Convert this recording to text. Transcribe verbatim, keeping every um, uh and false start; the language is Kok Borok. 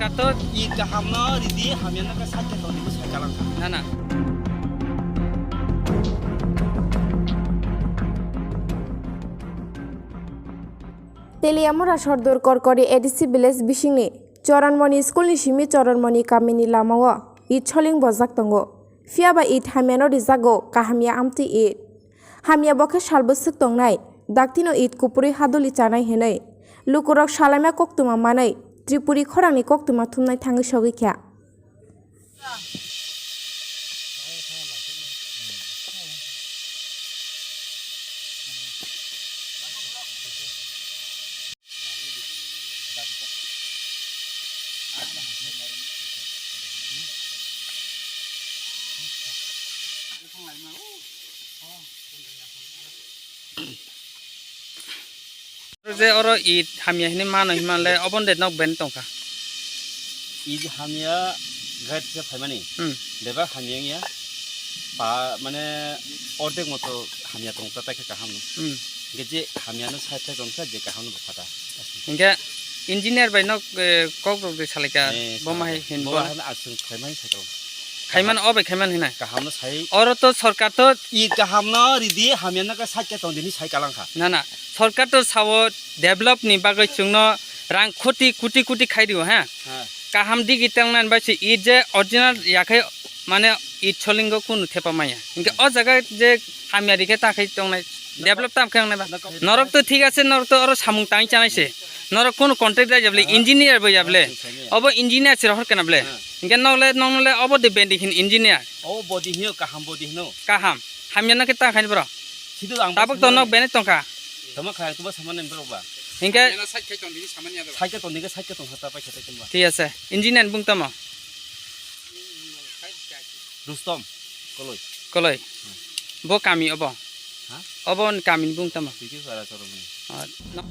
To i kaham no ridi, hamya no khe side khe toni, bo sai kalang kha. Na, na. Teliamura Sordor Korkori A D C village bisingni Choranmoni school ni simi Choranmoni kamini lamao it soling bojak tongo. Phiya ba it hamya no rijago kahamya amtwi it. Hamya bo khe salbwswk tongnai, daktino it kupurwi haduli chanai hinwi lukurok salaima koktwma manwi Tripuri khorangni koktwma thumnai thangwi sogwi kha. Je oro it hamya hinwi mano hinmanle oboni de nok ben tongkha. Iji hamya gait se phaimani. Hmm. Bebak hamya wngya. Pa, mane, ordek moto hamya tong ta, ta khe kaham no. Hmm. Hingke je hamya no side side tong kha, je kaham no bo kha ta. Hingke engineer bai nok, eh, kok rok de salai kha, eh, bo ma hai hin bo bo. Hai aswng khaimani sakao. Khaiman o bai khaiman hinai. Kaham no sai. Oro to sorkar to i kaham no ridi, hamya no khe side khe tong dini sai kalang kha. Na, na. Sorkar to sao develop ni bagwi chwngno rang koti, koti, koti khai rio, ha? Ha. Kaham digi tongnan bai se it je original yakhai mane it solingo kunu thepa maya. Hingke o jaga je hamya rikhe ta khai tongnai, develop tam khai tongnai ba. Norok to thik ase, norok to oro samung tang chanai se. Norok kunu contract da jable, engineer bo jable. Obo engineer se rohor kana ble. Ha. Hingke nok le, nok le obo de bendi hin engineer. O body hino, kaham body hino. Kaham. Hamya no khe ta khai bro. Sidu ang tabuk to nok bene tongkha. Tama khai, tuma saman nem bro ba. Hingke. Ena side khai tong dini saman ya do. Side khai tong dini, side khai tong hata pa khete tong ba. Thik ase. Engineer bung tamo. Rustom. Koloi. Koloi. Bo kami obo. Ha? Obo ni kami ni bung tamo. Tiki para choromani. Ah, no.